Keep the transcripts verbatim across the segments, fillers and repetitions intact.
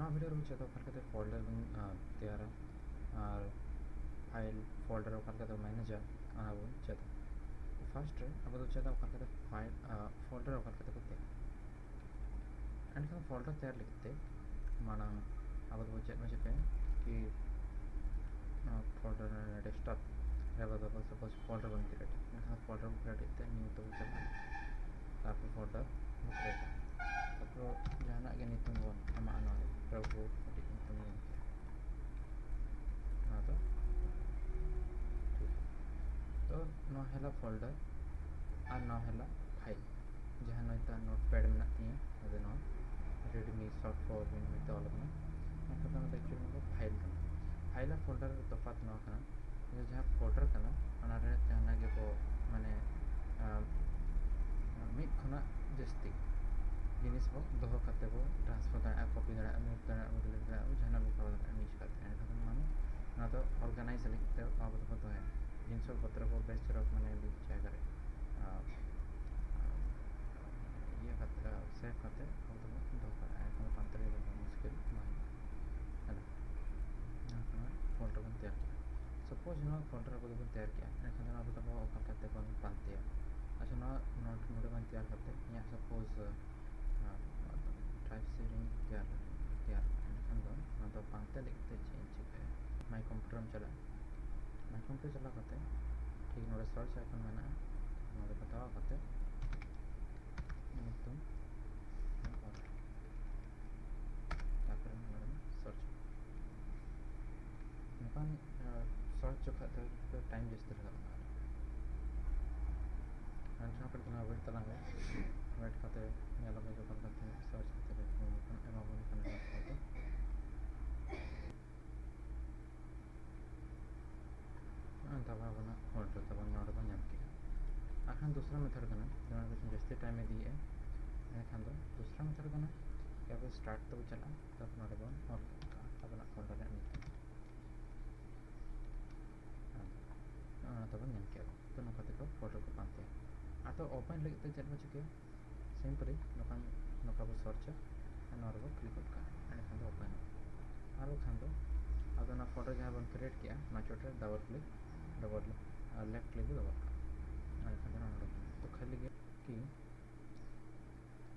ᱱᱚᱣᱟ ᱵᱷᱤᱰᱤᱭᱳ ᱨᱮᱵᱚᱱ ᱪᱮᱫᱟ ᱚᱠᱟ ᱞᱮᱠᱟᱛᱮ ᱯᱷᱳᱞᱰᱟᱨ ᱵᱚᱱ ᱛᱮᱭᱟᱨᱟ ᱟᱨ ᱯᱷᱟᱭᱤᱞ ᱯᱷᱳᱞᱰᱟᱨ ᱚᱠᱟ ᱞᱮᱠᱟᱛᱮ ᱢᱮᱱᱮᱡᱟ, ᱚᱱᱟ ᱵᱚᱱ ᱪᱮᱫᱟ᱾ ᱯᱷᱟᱥᱴ ᱨᱮ ᱟᱵᱚ ᱫᱚ ᱪᱮᱫᱟ ᱚᱠᱟ ᱞᱮᱠᱟᱛᱮ ᱯᱷᱟᱭᱤᱞ ᱯᱷᱳᱞᱰᱟᱨ ᱚᱠᱟ ᱞᱮᱠᱟᱛᱮ ᱠᱚ ᱛᱮᱭᱟᱨᱟ᱾ ᱮᱱᱠᱷᱟᱱ ᱯᱷᱳᱞᱰᱟᱨ ᱛᱮᱭᱟᱨ ᱞᱟᱹᱜᱤᱫ ᱛᱮ ᱢᱟᱲᱟᱝ ᱟᱵᱚ ᱫᱚᱵᱚ ᱪᱮᱫ ᱵᱚ ᱪᱤᱠᱟᱹᱭᱟ ᱠᱤ ᱱᱚᱣᱟ ᱯᱷᱳᱞᱰᱟᱨ ᱰᱮᱥᱠᱴᱚᱯ ᱨᱮ ᱟᱵᱚ ᱫᱚ ᱥᱟᱯᱳᱡᱽ ᱯᱷᱳᱞᱰᱟᱨ ᱵᱚᱱ ᱠᱨᱤᱭᱮᱴᱟ᱾ ᱮᱱᱠᱷᱟᱱ ᱯᱷᱳᱞᱰᱟᱨ ᱵᱚᱱ ᱠᱨᱤᱭᱮᱴ ᱞᱟᱹᱜᱤᱫ ᱛᱮ ᱱᱤᱭᱩ ᱛᱮᱵᱚ ᱪᱟᱞᱟᱜᱼᱟ, ᱛᱟᱨᱯᱚᱨ ᱯᱷᱳᱞᱰᱟᱨ ᱵᱚ ᱠᱨᱤᱭᱮᱴᱟ᱾ ᱛᱟᱨᱯᱚᱨ ᱡᱟᱦᱟᱱᱟᱜ ᱜᱮ ᱧᱩᱛᱩᱢ ᱵᱚᱱ ᱮᱢᱟᱜᱼᱟ ᱱᱚᱣᱟ ᱨᱮ, ᱯᱨᱚᱵᱷᱩ ᱢᱤᱫᱴᱤᱡ ᱧᱩᱛᱩᱢ ᱵᱚᱱ ᱮᱢ ᱠᱮᱫᱟ᱾ ᱱᱚᱣᱟ ᱫᱚ ᱴᱷᱤᱠ᱾ ᱛᱚ ᱱᱚᱣᱟ ᱦᱮᱞᱟ ᱯᱷᱳᱞᱰᱟᱨ ᱟᱨ ᱱᱚᱣᱟ ᱦᱮᱞᱟ ᱯᱷᱟᱭᱤᱞ, ᱡᱟᱦᱟᱸ ᱱᱚᱭᱛᱟ ᱱᱳᱴᱯᱮᱰ ᱢᱮᱱᱟᱜ ᱛᱤᱧᱟᱹ, ᱟᱫᱚ ᱱᱚᱣᱟ ᱨᱮᱰᱢᱤ ᱥᱚᱯᱷᱴ ᱯᱟᱣᱟᱨ ᱯᱚᱭᱮᱱᱴ ᱢᱮᱱᱛᱮ ᱚᱞ ᱟᱠᱟᱱᱟ᱾ ᱢᱮᱱᱠᱷᱟᱱ ᱱᱚᱣᱟ ᱫᱚ ᱮᱠᱪᱩᱭᱮᱞᱤ ᱱᱚᱣᱟ ᱫᱚ ᱯᱷᱟᱭᱤᱞ ᱠᱟᱱᱟ᱾ ᱯᱷᱟᱭᱤᱞ ᱟᱨ ᱯᱷᱳᱞᱰᱟᱨ ᱨᱮ ᱛᱚᱯᱷᱟᱛ ᱱᱚᱣᱟ ᱠᱟᱱᱟ ᱡᱮ ᱡᱟᱦᱟᱸ ᱯᱷᱳᱞᱰᱟᱨ ᱠᱟᱱᱟ, ᱚᱱᱟ ᱨᱮ ᱡᱟᱦᱟᱱᱟᱜ ᱜᱮ ᱵᱚ, ᱢᱟᱱᱮ, ᱟᱢ, ᱢᱤᱫ ᱠᱷᱚᱱᱟᱜ ᱡᱟᱹᱥᱛᱤ ᱡᱤᱱᱤᱥ ᱵᱚ ᱫᱚᱦᱚ ᱠᱟᱛᱮ ᱵᱚ ᱴᱨᱟᱱᱥᱯᱷᱟᱨ ᱫᱟᱲᱮᱭᱟᱜᱼᱟ, ᱠᱚᱯᱤ ᱫᱟᱲᱮᱭᱟᱜᱼᱟ, ᱢᱩᱵᱷ ᱫᱟᱲᱮᱭᱟᱜᱼᱟ, ᱵᱚᱫᱞ ᱫᱟᱲᱮᱭᱟᱜᱼᱟ, ᱡᱟᱦᱟᱱᱟᱜ ᱵᱚ ᱠᱚᱨᱟᱣ ᱫᱟᱲᱮᱭᱟᱜᱼᱟ ᱢᱤᱫ ᱡᱟᱭᱜᱟ ᱛᱮ᱾ ᱮᱱᱠᱷᱟᱱ ᱢᱟᱱᱮ ᱱᱚᱣᱟ ᱫᱚ ᱚᱨᱜᱟᱱᱟᱭᱤᱡᱽ ᱞᱟᱹᱜᱤᱫ ᱛᱮ ᱟᱵᱚ ᱫᱚᱵᱚ ᱫᱚᱦᱚᱭᱟ ᱡᱤᱱᱤᱥ ᱯᱚᱛᱨᱚ ᱠᱚ ᱵᱮᱥ ᱪᱮᱦᱨᱟ, ᱢᱟᱱᱮ ᱢᱤᱫ ᱡᱟᱭᱜᱟ ᱨᱮ, ᱟᱨ, ᱟᱨ ᱤᱭᱟᱹ ᱠᱟᱛᱮ, ᱥᱮᱵᱷ ᱠᱟᱛᱮ ᱟᱵᱚ ᱫᱚᱵᱚ ᱫᱚᱦᱚ ᱠᱟᱜᱼᱟ᱾ ᱮᱱᱠᱷᱟᱱ ᱫᱚ ᱯᱟᱱᱛᱮ ᱨᱮ ᱫᱚ ᱢᱩᱥᱠᱤᱞ ᱵᱟᱝ ᱦᱩᱭᱩᱜᱼᱟ᱾ ᱦᱮᱸ, ᱱᱚᱣᱟ ᱯᱷᱳᱞᱰᱟᱨ ᱵᱚᱱ ᱛᱮᱭᱟᱨ ᱠᱮᱫᱟ᱾ ᱥᱟᱯᱳᱡᱽ ᱱᱚᱣᱟ ᱯᱷᱳᱞᱰᱟᱨ ᱟᱵᱚ ᱫᱚᱵᱚᱱ ᱛᱮᱭᱟᱨ ᱠᱮᱜᱼᱟ, ᱮᱱᱠᱷᱟᱱ ᱫᱚ ᱱᱚᱣᱟ ᱫᱚ ᱟᱵᱚ ᱚᱠᱟ ᱞᱮᱠᱟᱛᱮ ᱵᱚᱱ ᱯᱟᱱᱛᱮᱭᱟ? ᱟᱪᱪᱷᱟ, ᱱᱚᱣᱟ ᱱᱳᱴ ᱱᱚᱰᱮ ᱵᱚᱱ ᱛᱮᱭᱟᱨ ᱠᱟᱛᱮ, ᱤᱧᱟᱹᱜ ᱥᱟᱯᱳᱡᱽ ᱴᱟᱭᱤᱯ ᱥᱤ ᱨᱤᱧ ᱛᱮᱭᱟᱨ, ᱛᱮᱭᱟᱨ, ᱮᱱᱠᱷᱟᱱ ᱫᱚ ᱱᱚᱣᱟ ᱫᱚ ᱯᱟᱱᱛᱮ ᱞᱟᱹᱜᱤᱫ ᱛᱮ ᱪᱮᱫ ᱤᱧ ᱪᱤᱠᱟᱹᱭᱟ? ᱢᱟᱭ ᱠᱚᱢᱯᱤᱭᱩᱴᱟᱨ ᱮᱢ ᱪᱟᱞᱟᱜᱼᱟ᱾ ᱢᱟᱭ ᱠᱚᱢᱯᱤᱭᱩᱴᱟᱨ ᱪᱟᱞᱟᱣ ᱠᱟᱛᱮ ᱴᱷᱤᱠ ᱱᱚᱰᱮ ᱥᱟᱨᱪ ᱟᱭᱠᱚᱱ ᱢᱮᱱᱟᱜᱼᱟ, ᱱᱚᱰᱮ ᱠᱚ ᱫᱟᱵᱟᱣ ᱠᱟᱛᱮ ᱧᱩᱛᱩᱢ ᱚᱞ, ᱛᱟᱨᱯᱚᱨᱮ ᱱᱚᱰᱮ ᱥᱟᱨᱪ᱾ ᱱᱚᱝᱠᱟᱱ ᱥᱟᱨᱪ ᱡᱚᱠᱷᱚᱱ ᱫᱚ ᱴᱟᱭᱤᱢ ᱡᱟᱹᱥᱛᱤ ᱞᱟᱜᱟᱜ ᱠᱟᱱᱟ᱾ ᱮᱱᱨᱮᱦᱚᱸ ᱠᱟᱹᱴᱤᱡ ᱛᱟᱞᱟᱝ ᱣᱮᱴ ᱛᱟᱞᱟᱝ ᱢᱮ, ᱣᱮᱴ ᱠᱟᱛᱮ ᱧᱮᱞ ᱟᱵᱚᱱ ᱡᱚᱠᱷᱚᱱ ᱠᱟᱛᱮ ᱥᱟᱨᱪ ᱠᱟᱛᱮ ᱮᱢᱟ ᱵᱚᱱ ᱠᱟᱱᱟ᱾ ᱱᱚᱜᱼᱚᱭ ᱛᱟᱨᱯᱚᱨ ᱟᱵᱚᱱᱟᱜ ᱯᱷᱳᱞᱰᱟᱨ ᱛᱟᱵᱚᱱ ᱱᱚᱰᱮ ᱵᱚᱱ ᱧᱟᱢ ᱠᱮᱫᱟ᱾ ᱟᱨᱠᱷᱟᱱ ᱫᱚᱥᱨᱟ ᱢᱮᱛᱷᱚᱰ ᱠᱟᱱᱟ, ᱡᱟᱦᱟᱸ ᱫᱚ ᱡᱟᱹᱥᱛᱤ ᱴᱟᱭᱤᱢ ᱤᱫᱤᱭᱮᱫᱼᱟ᱾ ᱮᱱᱠᱷᱟᱱ ᱫᱚ ᱫᱚᱥᱨᱟ ᱢᱮᱛᱷᱚᱰ ᱠᱟᱱᱟ, ᱟᱵᱚ ᱥᱴᱟᱨᱴ ᱛᱮᱵᱚᱱ ᱪᱟᱞᱟᱜᱼᱟ, ᱛᱟᱨᱯᱚᱨ ᱱᱚᱰᱮ ᱵᱚᱱ ᱚᱞ ᱠᱟᱜᱼᱟ ᱟᱵᱚᱱᱟᱜ ᱯᱷᱳᱞᱰᱟᱨ ᱨᱮᱭᱟᱜ ᱧᱩᱛᱩᱢ᱾ ᱟᱫᱚ ᱱᱚᱜᱼᱚ ᱱᱚᱣᱟ ᱛᱟᱵᱚᱱ ᱧᱮᱞ ᱠᱮᱜᱼᱟ ᱵᱚᱱ᱾ ᱛᱚ ᱱᱚᱝᱠᱟ ᱛᱮᱠᱚ ᱯᱷᱳᱞᱰᱟᱨ ᱠᱚ ᱯᱟᱱᱛᱮᱭᱟ᱾ ᱟᱫᱚ ᱳᱯᱮᱱ ᱞᱟᱹᱜᱤᱫ ᱛᱮ ᱪᱮᱫ ᱵᱚᱱ ᱪᱤᱠᱟᱹᱭᱟ? ᱥᱤᱢᱯᱞᱤ ᱱᱚᱝᱠᱟᱱ, ᱱᱚᱝᱠᱟ ᱵᱚ ᱥᱟᱨᱪᱟ, ᱱᱚᱣᱟ ᱨᱮᱵᱚ click ᱜᱚᱫ ᱠᱟᱜᱼᱟ, ᱮᱸᱰᱮᱠᱷᱟᱱ ᱫᱚ open ᱚᱜᱼᱟ᱾ ᱟᱨ ᱵᱟᱠᱷᱟᱱ ᱫᱚ ᱟᱫᱚ ᱚᱱᱟ folder ᱡᱟᱦᱟᱸ ᱵᱚᱱ create ᱠᱮᱜᱼᱟ, ᱚᱱᱟ ᱪᱚᱴ ᱨᱮ double click, double, ᱟᱨ left click ᱵᱚ ᱫᱚᱦᱚ ᱠᱟᱜᱼᱟ, ᱮᱸᱰᱮᱠᱷᱟᱱ ᱫᱚ ᱱᱚᱣᱟ ᱚᱰᱚᱠ ᱮᱱᱟ᱾ ᱛᱚ ᱠᱷᱟᱹᱞᱤ ᱜᱮ ᱠᱤ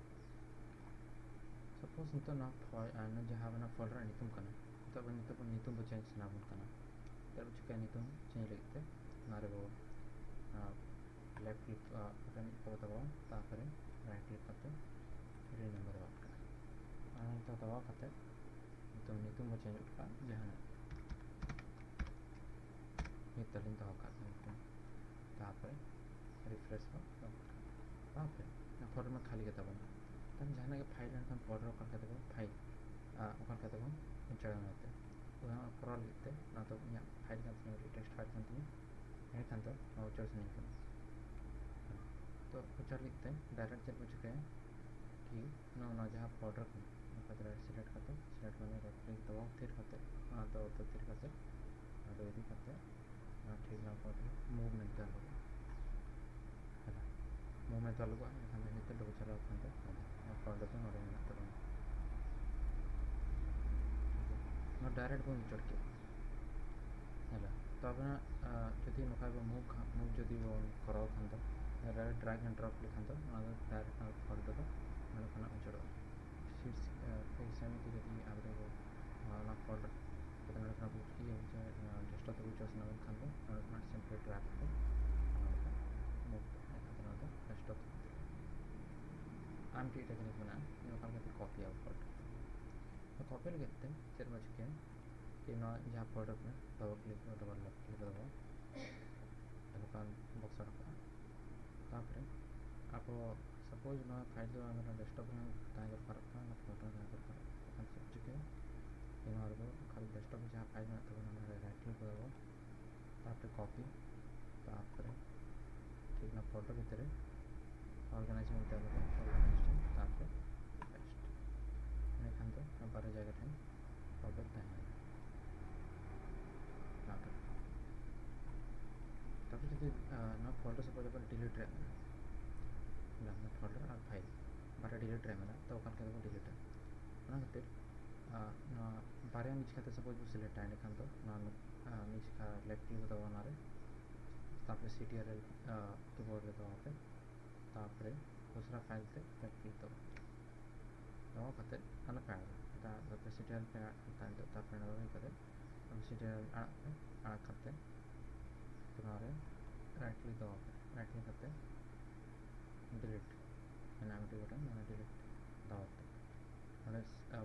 suppose ᱱᱤᱛᱚᱜ ᱱᱚᱣᱟ fol-, ᱟᱨ ᱱᱚᱣᱟ ᱡᱟᱦᱟᱸ ᱚᱱᱟ folder ᱨᱮᱱᱟᱜ ᱧᱩᱛᱩᱢ ᱠᱟᱱᱟ, ᱱᱤᱛᱚᱜ ᱟᱵᱚ ᱧᱩᱛᱩᱢ, ᱧᱩᱛᱩᱢ ᱵᱚ change ᱥᱟᱱᱟ ᱵᱚᱱ ᱠᱟᱱᱟ᱾ ᱱᱤᱛᱚᱜ ᱵᱚ ᱪᱤᱠᱟᱹᱭᱟ, ᱧᱩᱛᱩᱢ change ᱞᱟᱹᱜᱤᱫ ᱛᱮ ᱚᱱᱟ ᱨᱮᱵᱚ, ᱟᱨ left click, ᱟᱨ ᱢᱤᱫ ᱠᱚ ᱫᱟᱵᱟᱣᱟ, ᱛᱟᱨᱯᱚᱨᱮ right click ᱠᱟᱛᱮ rename ᱵᱚ ᱫᱟᱵᱟᱣ ᱠᱟᱜᱼᱟ᱾ ᱟᱨ ᱱᱤᱛᱚᱜ ᱫᱟᱵᱟᱣ ᱠᱟᱛᱮ ᱱᱤᱛᱚᱜ ᱧᱩᱛᱩᱢ ᱵᱚ change ᱜᱚᱫ ᱠᱟᱜᱼᱟ ᱡᱟᱦᱟᱱᱟᱜ᱾ ᱱᱤᱛᱚᱜ ᱞᱤᱧ ᱫᱚᱦᱚ ᱠᱟᱜ ᱠᱟᱱᱟ ᱧᱩᱛᱩᱢ᱾ ᱛᱟᱨᱯᱚᱨᱮ refresh ᱵᱚ ᱫᱚᱦᱚ ᱠᱟᱜᱼᱟ᱾ ᱛᱟᱨᱯᱚᱨᱮ ᱚᱱᱟ folder ᱢᱟ ᱠᱷᱟᱹᱞᱤ ᱜᱮ ᱛᱟᱵᱚᱱᱟ᱾ ᱛᱟᱦᱞᱮ ᱡᱟᱦᱟᱱᱟᱜ ᱜᱮ file ᱞᱮᱱᱠᱷᱟᱱ folder ᱚᱠᱟ ᱞᱮᱠᱟ ᱛᱮᱵᱚᱱ file, ᱟᱨ ᱚᱠᱟ ᱞᱮᱠᱟ ᱛᱮᱵᱚᱱ ᱩᱪᱟᱹᱲᱟ ᱢᱮᱱᱛᱮ, ᱚᱱᱟ ᱠᱚᱨᱟᱣ ᱞᱟᱹᱜᱤᱫ ᱛᱮ ᱚᱱᱟ ᱫᱚ ᱤᱧᱟᱹᱜ file ᱠᱟᱱ ᱛᱤᱧᱟᱹ, ᱢᱤᱫᱴᱮᱡ text file ᱠᱟᱱ ᱛᱤᱧᱟᱹ, ᱮᱱᱠᱷᱟᱱ ᱫᱚ ᱱᱚᱣᱟ ᱩᱪᱟᱹᱲ ᱥᱟᱱᱟᱧ ᱠᱟᱱᱟ᱾ ᱛᱚ ᱩᱪᱟᱹᱲ ᱞᱟᱹᱜᱤᱫ ᱛᱮ direct ᱪᱮᱫ ᱵᱚ ᱪᱤᱠᱟᱹᱭᱟ, ᱠᱤ ᱱᱚᱣᱟ, ᱱᱚᱣᱟ ᱡᱟᱦᱟᱸ folder ᱠᱟᱱᱟ, ᱚᱱᱟ ᱠᱷᱟᱹᱛᱤᱨ select ᱠᱟᱛᱮ, select ᱢᱟᱱᱮ right click ᱫᱟᱵᱟᱣ ᱛᱷᱤᱨ ᱠᱟᱛᱮ, ᱚᱱᱟ ᱫᱚ ᱚᱛᱚ ᱛᱷᱤᱨ ᱠᱟᱛᱮ, ᱚᱱᱟ ᱫᱚ ᱤᱫᱤ ᱠᱟᱛᱮ, ᱚᱱᱟ ᱴᱷᱤᱠ ᱱᱚᱣᱟ folder ᱨᱮ move ᱢᱮᱱᱛᱮ ᱚᱞ ᱦᱩᱭᱩᱜᱼᱟ᱾ ᱦᱮᱸ, move ᱢᱮᱱᱛᱮ ᱚᱞ ᱦᱩᱭᱩᱜᱼᱟ, ᱮᱱᱠᱷᱟᱱ ᱫᱚ ᱱᱤᱛᱚᱜ ᱰᱚᱵᱚᱞ ᱪᱟᱞᱟᱣ ᱠᱟᱱ ᱛᱮ ᱱᱚᱣᱟ folder ᱫᱚ ᱱᱚᱰᱮ ᱢᱮᱱᱟᱜ ᱛᱟᱵᱚᱱᱟ᱾ ᱱᱚᱣᱟ direct ᱵᱚᱱ ᱩᱪᱟᱹᱲ ᱠᱮᱫᱟ᱾ ᱦᱮᱸ, ᱛᱚ ᱟᱵᱮᱱᱟᱜ, ᱟᱸ, ᱡᱩᱫᱤ ᱱᱚᱝᱠᱟ ᱵᱚᱱ move ᱠᱷᱟᱱ, move ᱡᱩᱫᱤ ᱵᱚᱱ ᱠᱚᱨᱟᱣ ᱠᱷᱟᱱ ᱫᱚ, direct drag and drop ᱞᱮᱠᱷᱟᱱ ᱫᱚ ᱚᱱᱟ ᱫᱚ direct ᱚᱱᱟ folder ᱫᱚ ᱱᱚᱰᱮ ᱠᱷᱚᱱᱟᱜ ᱩᱪᱟᱹᱲᱚᱜᱼᱟ᱾ ᱥᱤᱨᱥ-, ᱮ, ᱥᱮᱢᱤᱛᱤ ᱡᱩᱫᱤ ᱟᱵᱚ ᱫᱚ, ᱮ, ᱚᱱᱟ folder ᱠᱟᱛᱮ ᱱᱚᱰᱮ ᱠᱷᱚᱱᱟᱜ ᱵᱚ ᱤᱭᱟᱹ ᱦᱚᱪᱚᱭᱟ, ᱚᱱᱟ desktop ᱛᱮᱵᱚ ᱪᱚᱭᱮᱥ ᱥᱟᱱᱟ ᱵᱚᱱ ᱠᱷᱟᱱ ᱫᱚ ᱱᱚᱰᱮ ᱠᱷᱚᱱᱟᱜ simply drag ᱠᱟᱛᱮ ᱱᱚᱰᱮ ᱠᱷᱚᱱᱟᱜ move ᱠᱟᱛᱮ ᱱᱚᱣᱟ ᱫᱚ desktop ᱛᱮ ᱤᱫᱤ ᱫᱟᱲᱮᱭᱟᱜᱼᱟ᱾ ᱟᱨ ᱢᱤᱫᱴᱮᱡ ᱮᱴᱟᱜ ᱡᱤᱱᱤᱥ ᱢᱮᱱᱟᱜᱼᱟ, ᱱᱚᱝᱠᱟ ᱞᱮᱠᱟᱛᱮ copy ᱟᱵᱚ folder᱾ ᱛᱚ copy ᱞᱟᱹᱜᱤᱫ ᱛᱮ ᱪᱮᱫ ᱵᱚ ᱪᱤᱠᱟᱹᱭᱟ, ᱡᱮ ᱱᱚᱣᱟ ᱡᱟᱦᱟᱸ folder ᱠᱟᱱᱟ, double click ᱵᱚ ᱫᱚᱦᱚ, left click ᱵᱚ ᱫᱚᱦᱚ, ᱱᱚᱝᱠᱟᱱ box ᱨᱟᱠᱟᱵᱼᱟ᱾ ᱛᱟᱨᱯᱚᱨᱮ ᱟᱵᱚ suppose ᱱᱚᱣᱟ file ᱫᱚ ᱟᱵᱚ desktop ᱨᱮ ᱛᱟᱦᱮᱸ ᱫᱚᱨᱠᱟᱨᱚᱜ ᱠᱟᱱᱟ, ᱱᱚᱣᱟ folder ᱛᱟᱦᱮᱸ ᱫᱚᱨᱠᱟᱨᱚᱜ ᱠᱟᱱᱟ, ᱛᱚᱠᱷᱚᱱ ᱪᱮᱫ ᱪᱤᱠᱟᱹᱭᱟ? ᱱᱚᱣᱟ ᱨᱮᱫᱚ ᱠᱷᱟᱹᱞᱤ desktop ᱨᱮ ᱡᱟᱦᱟᱸ file ᱢᱮᱱᱟᱜ ᱛᱟᱵᱚᱱᱟ, ᱚᱱᱟ ᱨᱮ right click ᱵᱚ ᱫᱚᱦᱚ, ᱛᱟᱨᱯᱚᱨᱮ copy, ᱛᱟᱨᱯᱚᱨᱮ ᱴᱷᱤᱠ ᱚᱱᱟ folder ᱵᱷᱤᱛᱨᱤ ᱨᱮ organize ᱢᱮᱱᱛᱮ ᱟᱞᱟᱫᱟ organize ᱴᱷᱮᱱ, ᱛᱟᱨᱯᱚᱨᱮ paste᱾ ᱤᱱᱟᱹᱠᱷᱟᱱ ᱫᱚ ᱚᱱᱟ ᱵᱟᱨᱭᱟ ᱡᱟᱭᱜᱟ ᱴᱷᱮᱱ folder ᱛᱟᱦᱮᱸᱭᱮᱱᱟ᱾ ᱛᱟᱨᱯᱚᱨᱮ, ᱛᱟᱨᱯᱚᱨᱮ ᱡᱩᱫᱤ, ᱟᱸ, ᱱᱚᱣᱟ folder suppose ᱟᱵᱟᱨ delete ᱨᱮᱭᱟᱜ ᱢᱮᱱᱟᱜᱼᱟ, ᱵᱟᱝ, ᱱᱚᱣᱟ folder ᱟᱨ file ᱵᱟᱨᱭᱟ delete ᱨᱮᱭᱟᱜ ᱢᱮᱱᱟᱜᱼᱟ, ᱛᱚ ᱚᱠᱟ ᱞᱮᱠᱟ ᱛᱮᱵᱚᱱ deleteᱟ? ᱚᱱᱟ ᱠᱷᱟᱹᱛᱤᱨ ᱱᱚᱣᱟ ᱵᱟᱨᱭᱟ ᱢᱤᱫ ᱡᱟᱭᱜᱟᱛᱮ ᱥᱟᱯᱳᱡᱽ ᱵᱚ ᱥᱤᱞᱮᱠᱴᱟ, ᱮᱸᱰᱮᱠᱷᱟᱱ ᱫᱚ ᱱᱚᱣᱟ ᱢᱤᱫ ᱡᱟᱭᱜᱟ ᱞᱮᱯᱷᱴ ᱠᱞᱤᱠ ᱫᱚ ᱚᱱᱟᱨᱮ, ᱛᱟᱨᱯᱚᱨᱮ ᱥᱤ ᱴᱤ ᱟᱨ ᱮᱞ ᱠᱤᱵᱳᱨᱰ ᱨᱮ ᱫᱚᱦᱚ ᱠᱟᱛᱮ, ᱛᱟᱨᱯᱚᱨᱮ ᱫᱚᱥᱨᱟ ᱯᱷᱟᱭᱤᱞ ᱛᱮ ᱞᱮᱯᱷᱴ ᱠᱞᱤᱠ ᱫᱚᱦᱚ ᱠᱟᱛᱮ, ᱫᱚᱦᱚ ᱠᱟᱛᱮ ᱟᱞᱚ ᱯᱮ ᱟᱲᱟᱜᱟ᱾ ᱛᱟᱨᱯᱚᱨᱮ ᱥᱤ ᱴᱤ ᱟᱨ ᱮᱞ ᱯᱮ ᱟᱲᱟᱜ ᱠᱟᱫᱟ, ᱱᱤᱛᱚᱜ ᱛᱟᱨᱯᱚᱨᱮ ᱱᱚᱣᱟ ᱦᱩᱭ ᱠᱟᱛᱮ ᱟᱵᱚ ᱥᱤ ᱴᱤ ᱟᱨ ᱮᱞ ᱟᱲᱟᱜ ᱯᱮ, ᱟᱲᱟᱜ ᱠᱟᱛᱮ ᱱᱚᱣᱟ ᱨᱮ ᱨᱟᱭᱤᱴ ᱠᱞᱤᱠ ᱫᱚᱦᱚ ᱠᱟᱛᱮ, ᱨᱟᱭᱤᱴ ᱠᱞᱤᱠ ᱠᱟᱛᱮ ᱰᱤᱞᱤᱴ ᱢᱮᱱᱟᱜᱼᱟ ᱢᱤᱫᱴᱤᱡ ᱵᱟᱴᱚᱱ, ᱚᱱᱟ ᱰᱤᱞᱤᱴ ᱫᱟᱵᱟᱣ ᱠᱟᱛᱮ ᱚᱸᱰᱮ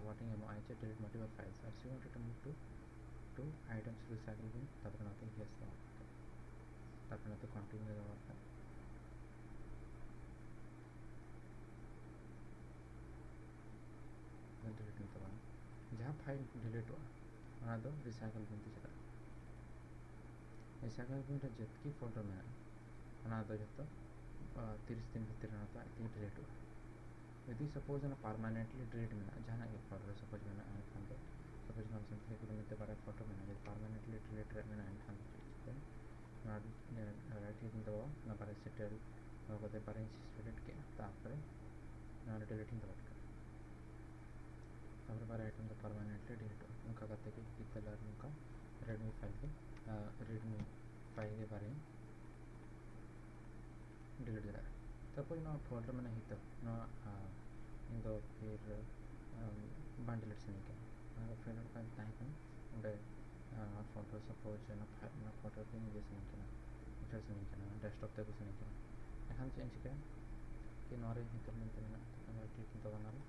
ᱣᱟᱨᱱᱤᱝ ᱮᱢᱚᱜᱼᱟᱭ ᱡᱮ delete multiple files, if you wanted to move to to items recycle bin, ᱛᱟᱨᱯᱚᱨᱮ ᱱᱚᱛᱮ ᱭᱮᱥ ᱫᱚᱦᱚ ᱠᱟᱛᱮ, ᱛᱟᱨᱯᱚᱨᱮ ᱱᱚᱛᱮ ᱠᱚᱱᱴᱤᱱᱤᱭᱩ ᱫᱚᱦᱚ ᱠᱟᱛᱮ ᱰᱤᱞᱤᱴ ᱮᱱ ᱛᱟᱵᱚᱱᱟ᱾ ᱡᱟᱦᱟᱸ ᱯᱷᱟᱭᱤᱞ ᱰᱤᱞᱤᱴᱚᱜᱼᱟ ᱚᱱᱟ ᱫᱚ ᱨᱤᱥᱟᱭᱠᱮᱞ ᱵᱤᱱ ᱛᱮ ᱪᱟᱞᱟᱜᱼᱟ᱾ ᱨᱤᱥᱟᱭᱠᱮᱞ ᱵᱤᱱ ᱨᱮ ᱡᱚᱛᱚ ᱠᱤ ᱯᱷᱳᱞᱰᱟᱨ ᱢᱮᱱᱟᱜᱼᱟ ᱚᱱᱟ ᱫᱚ ᱡᱚᱛᱚ ᱛᱤᱨᱤᱥ ᱫᱤᱱ ᱵᱷᱤᱛᱤᱨ ᱨᱮ ᱱᱚᱣᱟ ᱫᱚ ᱟᱡ ᱛᱮᱜᱮ ᱰᱤᱞᱤᱴᱚᱜᱼᱟ᱾ ᱡᱩᱫᱤ ᱥᱟᱯᱳᱡᱽ ᱚᱱᱟ ᱯᱟᱨᱢᱟᱱᱮᱱᱴᱞᱤ ᱰᱤᱞᱤᱴ ᱢᱮᱱᱟᱜᱼᱟ ᱡᱟᱦᱟᱱᱟᱜ ᱜᱮ ᱯᱷᱳᱞᱰᱟᱨ ᱨᱮ ᱥᱟᱯᱳᱡᱽ ᱢᱮᱱᱟᱜᱼᱟ, ᱮᱱᱠᱷᱟᱱ ᱫᱚ ᱥᱟᱯᱳᱡᱽ ᱱᱚᱣᱟ ᱥᱟᱶᱛᱮ ᱢᱮᱱᱛᱮ ᱵᱟᱨᱭᱟ ᱯᱷᱳᱴᱳ ᱢᱮᱱᱟᱜᱼᱟ, ᱡᱩᱫᱤ ᱯᱟᱨᱢᱟᱱᱮᱱᱴᱞᱤ ᱰᱤᱞᱤᱴ ᱨᱮᱭᱟᱜ ᱢᱮᱱᱟᱜᱼᱟ ᱮᱱᱠᱷᱟᱱ ᱫᱚ ᱪᱮᱫ ᱪᱤᱠᱟᱹᱭᱟ? ᱱᱚᱣᱟ ᱨᱟᱭᱤᱴ ᱠᱞᱤᱠ ᱤᱧ ᱫᱟᱵᱟᱣᱟ, ᱚᱱᱟ ᱵᱟᱨᱭᱟ ᱥᱮᱴᱮᱞ ᱫᱚᱦᱚ ᱠᱟᱛᱮ ᱵᱟᱨᱭᱟᱧ ᱥᱮᱞᱮᱠᱴ ᱠᱮᱫᱼᱟ, ᱛᱟᱨᱯᱚᱨᱮ ᱱᱚᱣᱟ ᱨᱮ ᱰᱤᱞᱤᱴ ᱤᱧ ᱫᱟᱵᱟᱣ ᱠᱮᱫᱼᱟ᱾ ᱛᱟᱨᱯᱚᱨᱮ ᱵᱟᱨᱭᱟ ᱟᱭᱴᱮᱢ ᱫᱚ ᱯᱟᱨᱢᱟᱱᱮᱱᱴᱞᱤ ᱰᱤᱞᱤᱴᱚᱜᱼᱟ᱾ ᱚᱱᱠᱟ ᱠᱟᱛᱮ ᱜᱮ ᱰᱤᱡᱤᱴᱟᱞ ᱟᱨ ᱱᱚᱝᱠᱟ ᱨᱮᱰᱢᱤ ᱯᱷᱟᱭᱤᱞ ᱜᱮ, ᱨᱮᱰᱢᱤ ᱯᱷᱟᱭᱤᱞ ᱜᱮ ᱵᱟᱨᱭᱟ ᱰᱤᱞᱤᱴ ᱫᱟᱲᱮᱭᱟᱜᱼᱟ᱾ ᱛᱟᱨᱯᱚᱨᱮ ᱱᱚᱣᱟ ᱯᱷᱳᱞᱰᱟᱨ ᱢᱮᱱᱟᱜᱼᱟ ᱱᱤᱛᱚᱜ ᱱᱚᱣᱟ, ᱟᱸ, ᱤᱧ ᱫᱚ ᱯᱷᱤᱨ, ᱟᱸ, ᱵᱟᱝ ᱰᱤᱞᱤᱴ ᱥᱟᱱᱟᱧ ᱠᱟᱱᱟ, ᱚᱱᱟ ᱫᱚ ᱯᱷᱤᱨ ᱢᱤᱫᱴᱟᱝ ᱛᱟᱦᱮᱸ ᱠᱟᱱᱟ ᱚᱸᱰᱮ, ᱟᱸ, ᱱᱚᱣᱟ ᱯᱷᱳᱞᱰᱟᱨ ᱥᱟᱯᱳᱡᱽ ᱚᱱᱟ ᱯᱷᱟ-, ᱚᱱᱟ ᱯᱷᱳᱞᱰᱟᱨ ᱫᱚ ᱤᱧ ᱤᱭᱟᱹ ᱥᱟᱱᱟᱧ ᱠᱟᱱᱟ, ᱩᱪᱟᱹᱲ ᱥᱟᱱᱟᱧ ᱠᱟᱱᱟ, ᱰᱮᱥᱠᱴᱚᱯ ᱛᱮ ᱟᱹᱜᱩ ᱥᱟᱱᱟᱧ ᱠᱟᱱᱟ᱾ ᱮᱱᱠᱷᱟᱱ ᱪᱮᱫ ᱤᱧ ᱪᱤᱠᱟᱹᱭᱟ ᱠᱤ ᱱᱚᱣᱟ ᱨᱮ ᱱᱤᱛᱚᱜ ᱢᱮᱱᱛᱮ ᱢᱮᱱᱟᱜᱼᱟ, ᱱᱚᱣᱟ ᱠᱞᱤᱠ ᱤᱧ ᱫᱚᱦᱚ ᱚᱱᱟ ᱨᱮ,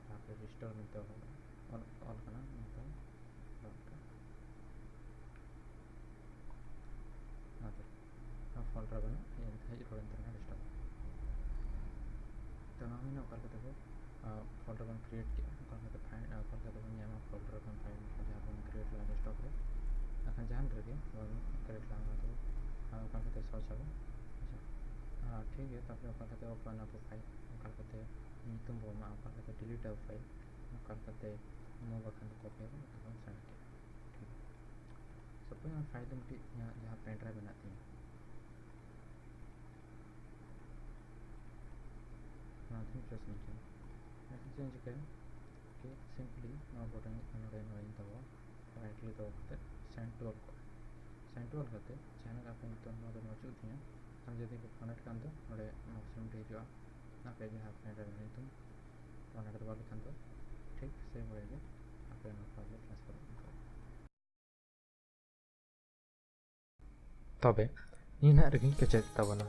ᱛᱟᱨᱯᱚᱨᱮ ᱨᱤᱥᱴᱳᱨ ᱢᱮᱱᱛᱮ ᱚᱞ, ᱚᱞ, ᱚᱞ ᱠᱟᱱᱟ ᱱᱤᱛᱚᱜ᱾ ᱚᱱᱟᱛᱮ ᱱᱚᱣᱟ ᱯᱷᱳᱞᱰᱟᱨ ᱵᱚᱱ ᱦᱮᱡ ᱨᱩᱣᱟᱹᱲ ᱮᱱ ᱛᱟᱵᱚᱱᱟ ᱰᱮᱥᱠᱴᱚᱯ᱾ ᱛᱚ ᱱᱚᱣᱟ ᱦᱩᱭᱱᱟ ᱚᱠᱟ ᱞᱮᱠᱟᱛᱮ ᱵᱚ, ᱟᱸ, ᱯᱷᱳᱞᱰᱟᱨ ᱵᱚᱱ ᱠᱨᱤᱭᱮᱴ ᱠᱮᱜᱼᱟ, ᱚᱠᱟ ᱞᱮᱠᱟᱛᱮ ᱯᱷᱟᱭᱤᱞ, ᱟᱸ, ᱚᱠᱟ ᱞᱮᱠᱟᱛᱮ ᱵᱚᱱ ᱧᱟᱢᱟ ᱯᱷᱳᱞᱰᱟᱨ ᱠᱷᱚᱱ ᱯᱷᱟᱭᱤᱞ ᱡᱟᱦᱟᱸ ᱵᱚᱱ ᱠᱨᱤᱭᱮᱴ ᱞᱮᱫᱟ ᱰᱮᱥᱠᱴᱚᱯ ᱨᱮ, ᱮᱱᱠᱷᱟᱱ ᱡᱟᱦᱟᱸ ᱨᱮᱜᱮ ᱵᱚᱱ ᱠᱨᱤᱭᱮᱴ ᱞᱮᱫᱟ ᱚᱱᱟ ᱫᱚ, ᱟᱸ, ᱚᱠᱟ ᱞᱮᱠᱟᱛᱮ ᱥᱟᱨᱪ ᱟᱵᱚᱱ᱾ ᱟᱪᱪᱷᱟ, ᱟᱸ, ᱴᱷᱤᱠ ᱜᱮᱭᱟ, ᱛᱟᱨᱯᱚᱨᱮ ᱚᱠᱟ ᱞᱮᱠᱟᱛᱮ ᱳᱯᱮᱱ ᱟᱵᱚ ᱯᱷᱟᱭᱤᱞ, ᱚᱠᱟ ᱞᱮᱠᱟᱛᱮ ᱧᱩᱛᱩᱢ ᱵᱚ ᱮᱢᱟ, ᱚᱠᱟ ᱞᱮᱠᱟᱛᱮ ᱰᱤᱞᱤᱴ ᱟᱵᱚ ᱯᱷᱟᱭᱤᱞ, ᱚᱠᱟ ᱞᱮᱠᱟᱛᱮ ᱢᱩᱵᱷ ᱟᱠᱟᱱ ᱫᱚ ᱠᱚᱯᱤ ᱟᱵᱚ, ᱚᱱᱟ ᱠᱚᱵᱚᱱ ᱥᱮᱬᱟ ᱠᱮᱫᱟ᱾ ᱴᱷᱤᱠ ᱜᱮᱭᱟ᱾ ᱥᱟᱯᱳᱡᱽ ᱚᱱᱟ ᱯᱷᱟᱭᱤᱞ ᱫᱚ ᱢᱤᱫᱴᱤᱡ ᱤᱧᱟᱹᱜ ᱡᱟᱦᱟᱸ ᱯᱮᱱ ᱰᱨᱟᱭᱤᱵᱷ ᱢᱮᱱᱟᱜ ᱛᱤᱧᱟᱹ, ᱚᱱᱟ ᱫᱚᱧ ᱪᱩᱡᱽ ᱢᱮ ᱠᱮᱫᱟ᱾ ᱮᱱᱠᱷᱟᱱ ᱪᱮᱫ ᱤᱧ ᱪᱤᱠᱟᱹᱭᱟ, ᱥᱤᱢᱯᱞᱤ ᱱᱚᱣᱟ ᱵᱚᱴᱚᱱ ᱱᱚᱰᱮ ᱱᱚᱣᱟᱧ ᱫᱚᱦᱚ, ᱨᱟᱭᱤᱴ ᱠᱞᱤᱠ ᱫᱚᱦᱚ ᱠᱟᱛᱮ ᱥᱮᱱᱰ ᱴᱩ ᱚᱞ ᱠᱚᱜᱼᱟ᱾ ᱥᱮᱱᱰ ᱴᱩ ᱚᱞ ᱠᱟᱛᱮ ᱡᱟᱦᱟᱸ ᱞᱮᱠᱟ ᱟᱯᱮ ᱱᱤᱛᱚᱜ ᱱᱚᱣᱟ ᱫᱚ ᱵᱟᱹᱪᱩᱜ ᱛᱤᱧᱟ, ᱟᱢ ᱡᱩᱫᱤ ᱯᱮ ᱯᱷᱳᱱᱮᱴ ᱠᱷᱟᱱ ᱫᱚ ᱱᱚᱰᱮ ᱢᱟᱠᱥᱤᱢᱟᱢ ᱦᱤᱡᱩᱜᱼᱟ᱾ ᱟᱯᱮ ᱡᱟᱦᱟᱸ ᱯᱮᱱ ᱰᱨᱟᱭᱤᱵᱷ ᱧᱩᱛᱩᱢ ᱯᱷᱳᱱᱮᱴ ᱫᱚ ᱵᱟᱝ ᱞᱮᱠᱷᱟᱱ ᱫᱚ ᱴᱷᱤᱠ ᱥᱮ ᱵᱚᱭ ᱜᱮ ᱟᱯᱮ ᱱᱚᱣᱟ ᱯᱷᱟᱭᱤᱞ ᱨᱮ ᱴᱨᱟᱱᱥᱯᱷᱟᱨ ᱚᱱᱠᱟ᱾ ᱛᱚᱵᱮ ᱱᱤᱱᱟᱹᱜ ᱨᱮᱜᱮᱧ ᱠᱮᱪᱮᱫ ᱛᱟᱵᱚᱱᱟ᱾